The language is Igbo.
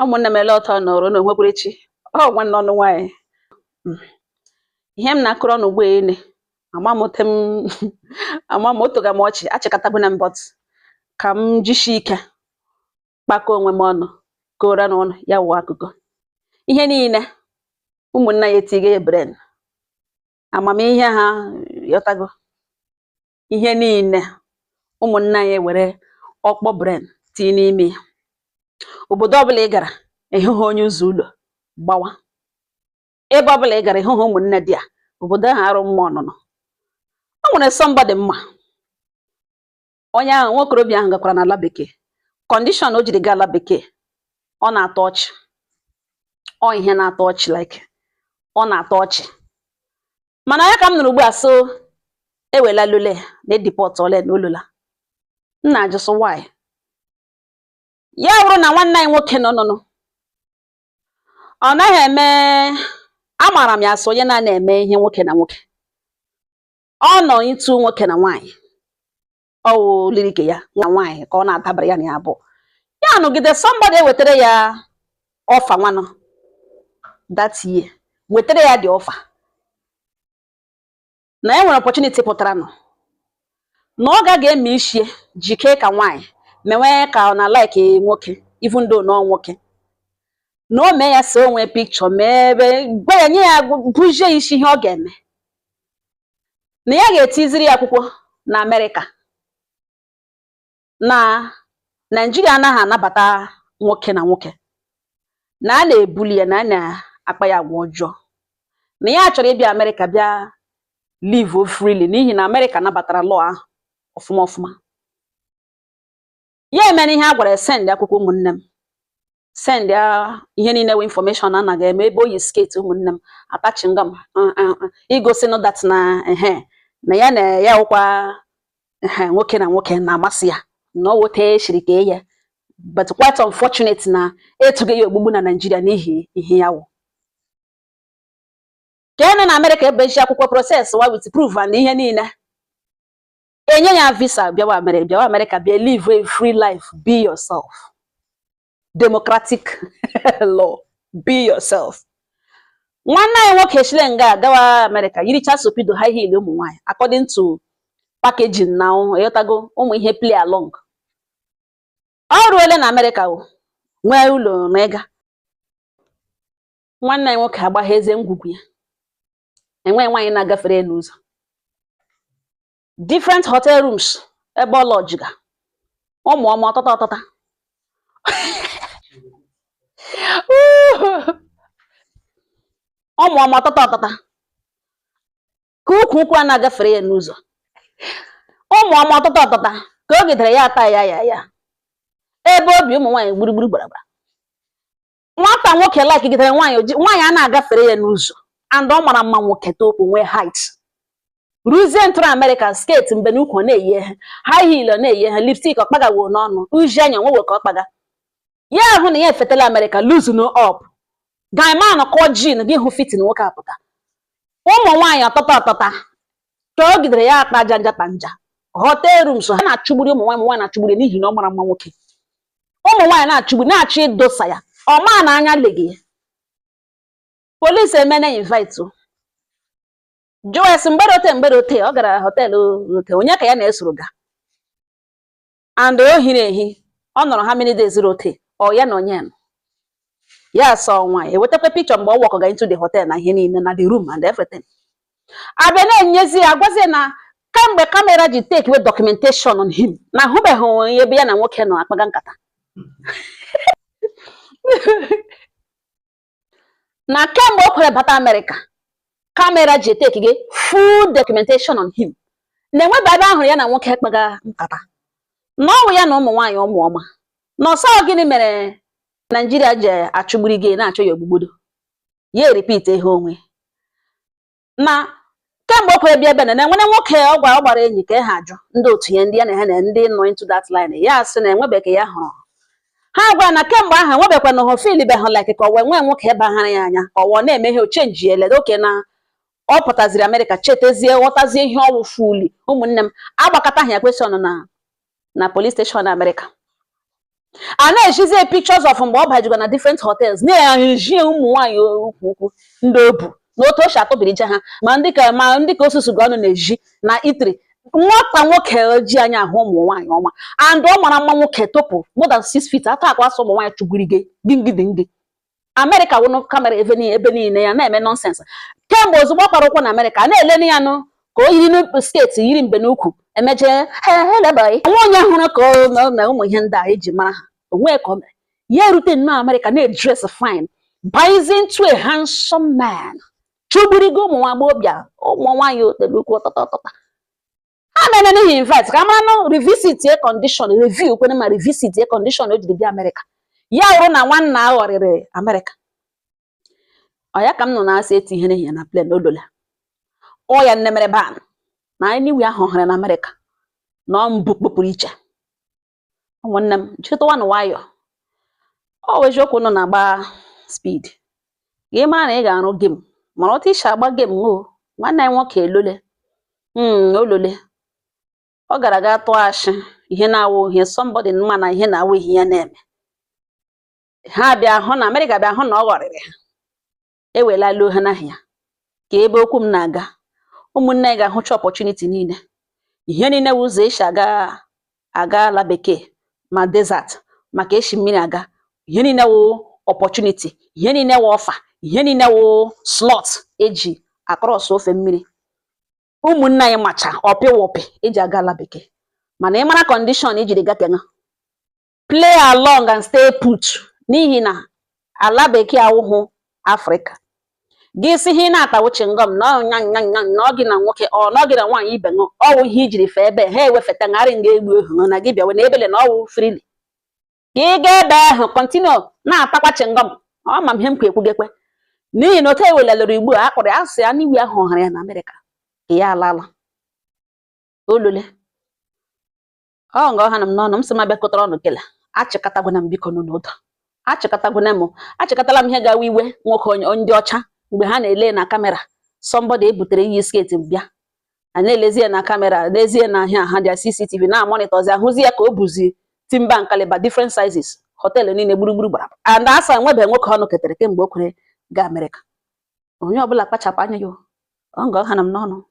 Ụmụnne m, ele ọtọ nọrọ na onwekwere chi ọ nwanne ọnụ nwaanyị. Ihe m na-akụrụ ọnụ ugbu a ene ama m ote m ama m otoga m ọchị achịkọtabụ na m, but ka m jisie ike kpakọọ onwe m ọnụ kora n'ọnụ ya wụ akụkọ ihe niile ụmụnna ya etiga ya brain amamihe ha yọtago ihe niile ụmụnna ya were ọkpọ brain tinye n'ime ya. Obodo ọbụla ị gara, ịhụghị onye ụzọ ụlọ gbawa. Ebe ọbụla ị gara, ịhụghị ụmụnne di ya, obodo ahụ arụ mma ọnụnọ. O nwere somebody mma onye ahụ, nwokorobịa ahụ gakwara n'ala bekee. Condition o jiri gaa ala bekee, ọ na-atọ ọchị, ọ ihe na-atọ ọchị, like ọ na-atọ ọchị. Mana ya ka m nụrụ ugbu a, so ewela lole na e deport ole na olola. M na-ajụ sị why ya bụrụ na nwanne anyị nwoke nọ nụnụ ọ naghị eme. Amaara m ya sị onye na-ana eme ihe nwoke na nwoke, ọ nọ ịtụ nwoke na nwaanyị, ọ wụ lirike ya na nwaanyị ka ọ na-adabara ya na ya abụọ. Ya nọgide, somebody ewetara ya offer nwanụ that year, wetara ya the offer na e nwere opportunity pụtara nọ na ọ ga eme ishie jikee ka nwaanyị mewe ka ọ na like nwoke, even though na ọ nwoke, na o mee ya see onwe picture, mee ebe gwa ya, nye ya, bujie isi ihe ọ ga-eme, na ya ga-etiziri ya akwụkwọ na Amerịka, na Naijiria anaghị anabata nwoke na nwoke, na a na-ebuli ya, na a na-akpa ya agwa ọjọọ, na ya chọrọ ịbịa Amerịka bịa live freely, n'ihi na Amerịka nabatara law ahụ ọfụma ọfụma. Ya emere ihe a gwara ya, send akwụkwọ. Ụmụnne m, send ya ihe niile wee information anaghị eme ebe o yi skirt. Ụmụnne m, atachi ngam igosi nụ that na ehe na ya na ya wụkwa ehe nwoke na nwoke na-amasị ya, na ọ wote shiri ka ya. But quite unfortunate na etughị ya ogbugbu na Nigeria n'ihi ihe ya wụ ka ene na Amerịka ebe ji akwụkwọ process wa with proof and ihe niile, enye ya visa bịawa Amerịka, bịawa Amerịka bịa live a free life, be yourself, democratic law, be yourself. Nwanne anyị nwoke shile nga gawa Amerịka, yiricha sopido, high heel, ụmụ nwaanyị according to packaging na ịghọtago ụmụ ihe play along. Ọ ruole na Amerịka o nwee ụlọ na ịga. Nwanne anyị nwoke agbagha eze ngwugwu ya, enweghị nwaanyị na-agafere n'ụzọ. Different hotel rooms ebe ọ lọjiga, ụmụ ọma ọtọta ọtọta, ụmụ ọma ọtọta ọtọta, ka ukwu ukwu a na-agafere ya n'ụzọ, ụmụ ọma ọtọta ọtọta, ka o gidere ya ata ya ya ya ebe obi ụmụ nwaanyị gburugburu gbara gbara. Nwata nwoke like gidere nwaanyị oji nwaanyị a na-agafere ya n'ụzọ, and ọ mara mma, nwoke topu, nwee height, ruzie ntụrụ Amerịka, skirt mgbe n'ukwu ọ na-eyi ha, high heel ọ na-eyi ha, lipstick ọ kpagawo n'ọnụ, uji anya nwewe ka ọ kpaga ya, ahụ na ya efetela Amerịka, loosen up, guy man kụọ jean gị hụ fitting nwoke apụta. Ụmụ nwaanyị ọtọta ọtọta ka o gidere ya akpa aja nja nja hotel rooms ha na-achụgburi ụmụ nwaanyị, nwaanyị na-achụgburi n'ihi na ọ mara mma nwoke. Ụmụ nwaanyị na-achụgbu, na-achọ ịdosa ya, ọ maa na anya leghị ya. Police emene invite o jụọ ya sị mgbere ote mgbere ote ọ gara hotel ote onye ka ya na-esoro ga, and o hiri ehi ọ nọrọ ha many days rote ọ ya na onye nọ ya sọ nwaanyị ewetakwa picture mgbe ọ walk into the hotel na ihe niile na the room and everything. Abịa na-enyezi ya, agwazi na kamgbe camera ji take away documentation on him, na ahụbeghị onye ebe ya na nwoke nọ akpaga nkata, na kemgbe o kwere bata Amerịka, camera ji take gị full documentation on him, na enwebe ebe ahụrụ ya na nwoke kpaga nkata, na ọwụ ya na ụmụ nwaanyị ụmụ ọma, na ọsọ gịnị mere Naijiria ji achụgburi gị na-achọ ya ogbugbodo ya. Repeat ihe onwe na kemgbe o kwere bịa ebe na enwere nwoke ọ gwara ọ gbara enyi ka ha ajụ ndị otu ya, ndị ya na ha na ndị nọ into that line, ya sị na enwebeghị ya hụrụ ha gwa na kemgbe ahụ enwebekwa na hụ feel be hụ like ka ọ wee nwee nwoke ebe hara ya anya, ka ọ na-eme ihe o change eledo oke na ọ pụtaziri Amerịka, chetezie, ghọtazie ihe ọwụ fuli. Ụmụnne m, agbakọta ha ya question na police station Amerịka. A na-ejizie pictures of mgbe ọ bajigwa na different hotels, na-eji ụmụ nwaanyị ukwu ukwu ndị obu na otu o si atụbirije ha, ma ndị ka osusu gị ọnụ na-eji na itri. Nwata nwoke ji anya ahụ ụmụ nwaanyị ọma, and ọ mara mma. Nwoke topụ more than 6 feet, ata akwa asọ ụmụ nwaanyị chụgburige gingidingi. Amerịka wụnụ camera ebe niile, ebe niile ya na-eme nonsense. Kemgbe ozugbo ọ kpara ụkwụ na Amerịka, a na-eleni ya nụ ka o yiri skirt, yiri mbe n'ukwu, emeje hello boy. Nwa onye hụrụ ka ọ na ụmụ ihe ndị a eji mara ha onwe ka o mere ya erute nnọọ Amerịka, na-edress fine, buys into a handsome man, chụgburigo ụmụ nwa agbọghọbịa, ụmụ nwaanyị otelu ukwu ọtọtọ ọtọta. Ha mere n'ihi invite ka mara nụ revisit a condition, review kwene ma revisit a condition o jiri bịa Amerịka. Ya wụrụ na nwanna aghọrịrị Amerịka, ọ ya ka m nọ na-asị eti ihe n'ehihie na plane olola ọ ya nne mere ban na anywhere ahụ hụrụ na Amerịka na ọ mbụ kpopụrụ iche. Ụmụnne m, jikọtawanụ nwayọ. Ọ wụ eziokwu nọ na-agba speed, gị mara na ị ga-arụ game, mara otu isi agba game. O nwanne anyị nwoke elole, olole ọ gara aga tụọ ashị ihe na-awụ ihe somebody mma na ihe na-awụ ihe ya na-eme. Ha bịa hụ na Amerịka, bịa hụ na ọ ghọrịrị ha, ewelaluo ha n'ahịa ka ebe okwu m na-aga. Ụmụnne anyị ga-ahụcha opportunity niile, ihe niile wụ ụzọ esi aga aga ala bekee, ma desert, maka esi mmiri aga. Ihe niile wụ opportunity, ihe niile wụ offer, ihe niile wụ slot eji across ofe mmiri. Ụmụnne anyị macha ọpịwọpị eji aga ala bekee, mana ị mara condition ijiri gakenga, play along and stay put, n'ihi na ala bekee awụhụ Afrịka. Gị si ihe ị na-atawu chewing gum na ọ nya nya nya na ọ gị na nwoke, ọ na ọ gị na nwaanyị ibe ṅụ, ọwụ ihe ijiri fee ebe ha ewefeta ngharị nga egbu ehu na gị bịawe na ebele na ọwụ freely. Ka ị gaa ebe ahụ, continue na-atakwa chewing gum. Ọ ma m ihe m kwa ekwugekwe, n'ihi na otu ewelalụrụ igbu a akpọrọ ya asị ya n'iwu ahụ hụrụ ya na Amerịka ka ya alala olule ọ nga ọha na m n'ọnụ m sị m abịakọtara ọnụ kele achịkọtagwana m. Biko nụ n'ụdọ achịkọtagwana m, achịkọtala m ihe gawa iwe nwoke onye ndị ọcha mgbe ha na-ele na camera. Somebody ebutere iyi skirt bịa, a na-elezi ya na camera, lezie na ahịa ha dị CCTV na monitorzi, ahụzi ya ka o buzi timber nkaliba different sizes, hotel niile gburugburu gbara, and asa nwebe nwoke ọnụ ketere kemgbe o kwere gaa Amerịka. Onye ọbụla kpachapụ anya ya. Ọ nga ọha na m n'ọnụ.